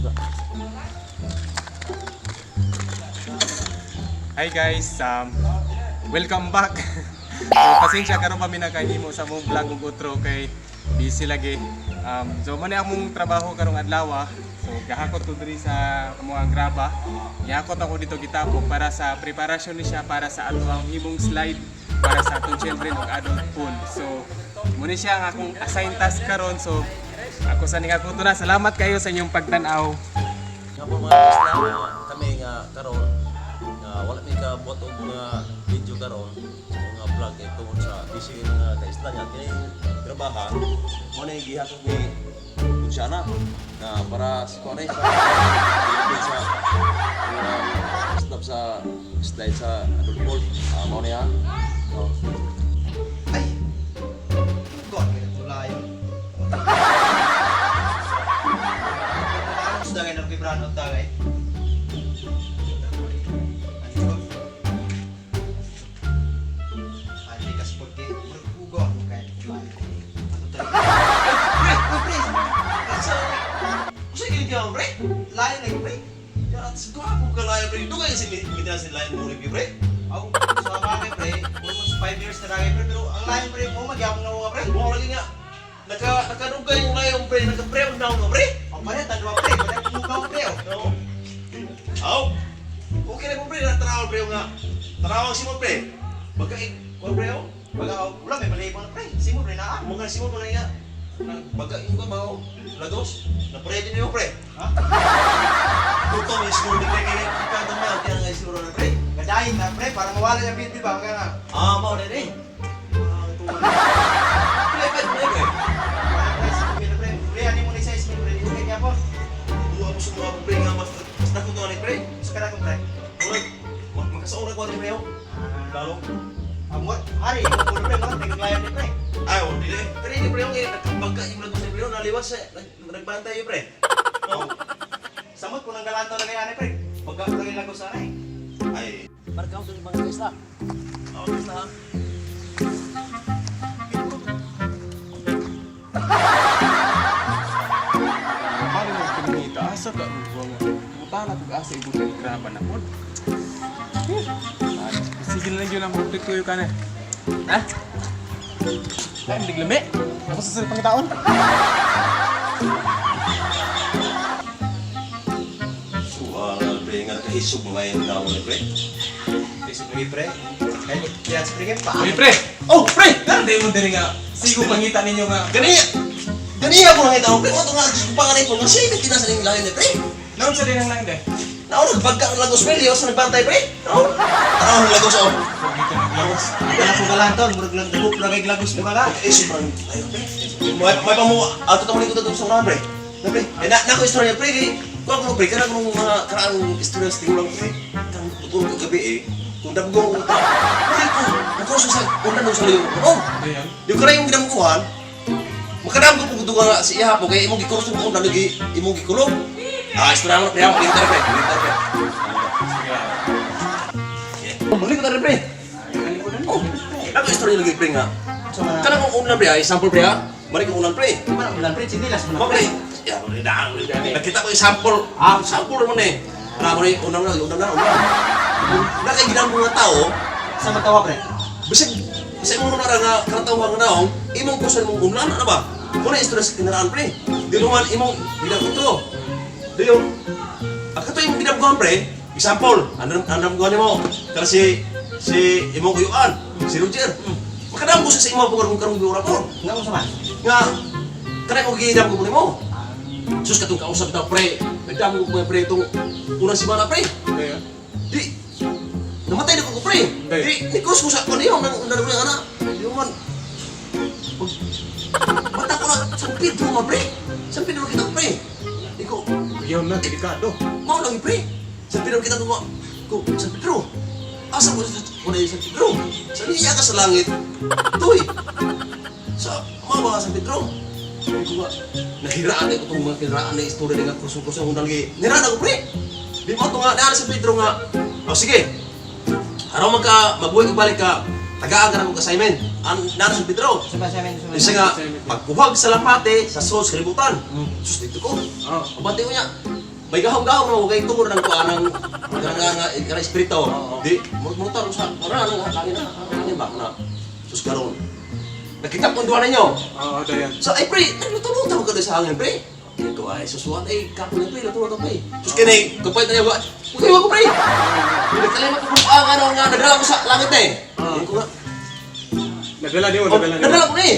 Saka. Hi guys, welcome back. So pasensya karon pa mi nakahimo sa mong vlog ug outro kay busy lagi. So mo ni among trabaho karong adlaw. So gahakot ko diri sa among graba. Gihakot ako dito gitapok para sa preparasyon ni siya para sa ato ang himong slide para sa atong children ug adult pool. So mo ni siya ang akong assigned task karon. So ako sa ning ako na. Salamat kayo sa inyong pagtan-aw. Nga po mga isla, kami nga karon nga wala mi kabuhat og mga video karon sa mga vlog kay tungod sa busy kay mga kaisla nga kini trabaha mo na gihakot ni Luciana na para sa kuan sa sa mga stop sa slide sa adult pool. Ah, mao niya. Oh. Ay! God, may natulayan. Gusto nga ng vibrano tagay. Ano? Ay, kas porque ugo kay ano talaga? Pre, pre, Sa Usa kini ka, pre? layo na pre. Ya, gwapo ka layo, pre. Dugay si mi si layo mo pre. Aw, so ang akin pre, almost 5 years na lagi pre, pero ang layo pre mo magyapon na nga pre. Mo lagi nga. Nakadugay yung layo, pre. Naka-pre na ako, pre. Ang pare, tadwa pre, pare kumugaw pre. Oh. No. Aw. Okay na po, pre. Tanaw, pre, nga. Tanaw si mo, pre. Bagay, ko, pre, oh. Baga, oh, wala may malibon na pre. Simo pre na ah. Mga si mo mga nga. Bagay yung kamaw. Lagos. Na-pre din niyo, pre. Ha? Gutom yung siguro ni pre. Kaya kaya kaya nga siguro na, pre. Gadayin na pre, para mawala yung bilbil ba? Kaya nga. Ah, mao na rin. Ah, ito. Pre, pre, pre, pre. Wala pre, sa pre pre. Pre, ano mo ni size mo pre? Dito kaya po. Duha mo sa mga pre nga mas mas dako to ni pre. Sa kana ko pre. Murag makasaura ko ni pre, oh. Lalo. Amor, hari, mo pre, mo naglayon ni pre. Ay, oh, dili. Pre, ni pre, yung nagkabagka yung lagos ni pre, oh, naliwas siya. Nagbantay yun, pre. Oh. Samot ko nang galanto na kaya ni pre. Pagka ko lang lagos sana eh. Ay. Markaw sa ibang isla. Oh, isla. Ha? Paano mo pinangita? Asa ka? Buwa nga. Mutana kung asa ibong kaligraba na po. Sige na lang yun ang tuyo ka na. Ha? Ay, hindi lami. Ako sa pangitaon. Kuha nga, pre, nga nakahisog mo ngayon daw ni pre. Isip lagi pre. Kaya kaya sa pre kaya pa. Uy, pre! Oh, pre! Nandito mo diri nga. Sigo pangita ninyo nga. Gani! Gani ako lang ito, pre. Oto nga, pa nga rin po. Nga siya, kinasa ning layo ni pre. Noon sa din ang lang de. Naon, nagbagka ang lagos, pre. Liwas na nagbantay, pre. Naon. Tanaw ang lagos, oh. Dito naglagos. Kaya ko galanto, murag lang dagok lagi lagos mo kala. Eh, sobrang layo, pre. May pamu, ato tamo nito sa unahan, pre. Na, pre. Eh, na ko istorya, pre. Kay, kuha ko, pre. Kana ko mga karaang istorya sa tingulang, pre. Kang tutulog kagabi, eh. Kung damgo ko, pre, ko, nagkurso sa una nung sa liyo. Oh, Ayan. yung kanay yung ginamkuhan, makadam ko pugdo nga si iha po, kaya imong gikurso ko na lagi, imong gikulong. Ah, istorya mo, pre. Maglingkod tayo, pre. Maglingkod tayo, pre. Sige. Oh, maglingkod tayo, pre. Oh, ako istorya lagi, pre, nga. Sa mga Kanang kong unan, pre, ah. Example, pre, ha? Mali kong unan, pre. Di ba ulan pre, chinilas mo na Mao pre. pre. Ya, dang. Nakita ko yung sample. Ah. Sample mo ni. Para mo ni unang na, unang na, unang. Na kay ginang mga tao, Sa matawa pre. bisag sa imong una nga kanang nga naong, imong kusan mong unan ano ba? Muna istorya sa kinaraan pre. Di mo man imong ginang utro. Dayon. Ang kato imong ginamguhan pre, example, anong anong nimo? Kaya si si imong kuyuan, si Roger. Makadam ko sa imo kung karong karong po. Nga mo sama. Nga kanay ko gidam ko nimo. Sus katong kausap daw pre. Nagdamo ko pre itong unang simana pre. Ayan. Di namatay na ko ko pre. Hindi. Di ni cross ko sa ko niyo nang nang nang ana. Di man. Mata ko na San Pedro man pre. San Pedro kita pre. Di ko Ayaw na, delikado. mao lang pre. San Pedro kita ko ko San Pedro. Asa ko sa ko na San Pedro? Sa niya ka sa langit. Tuy. Sa mao ba San Pedro? Di ko ba nahiraan ko itong mga kinaraan na istorya nga kusong-kusong kung lagi. Niraan ako pre. Di mo ito nga, naan sa Pedro nga. O sige, araw man ka, mabuhay ka balik ka, tagaan ka na kong assignment. An, naan sa Pedro. Sa ba sa amin sa Isa nga, pagkuhag sa lapate, sa sulod sa kalibutan. Mm. Sus, dito ko. Oh. Abante ko niya. May gahom-gahom mo kay tungod ng kuan ng nga nga nga nga espiritu. Di motor sa ora nang hangin na hangin ba na. Sus karon. Nakita ko duha ninyo. Oo, dayon. So ay pre, nagluto-luto ka sa hangin pre. Kaya ko ay susuwan ay kako na pre, luto-luto pre. Sus kini kapay na wa. Putay ko pre. Nagkalimat ko ang ano nga nagdala ko sa langit eh. Oo. Ko nga. Nagdala niyo, Oh, nagdala niyo. nagdala ko na eh.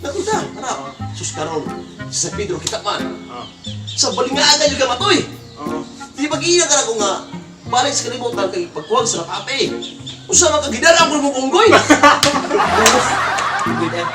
Nakita, anak. Sus karon, si San Pedro kita man. Oo. Sa balingaan yung kamatoy. Oo. Di ba giya ka na ko nga, balik sa kalibutan kay pagkuwag sa nakape. Usa man ka gidara ang mong unggoy. Good eh.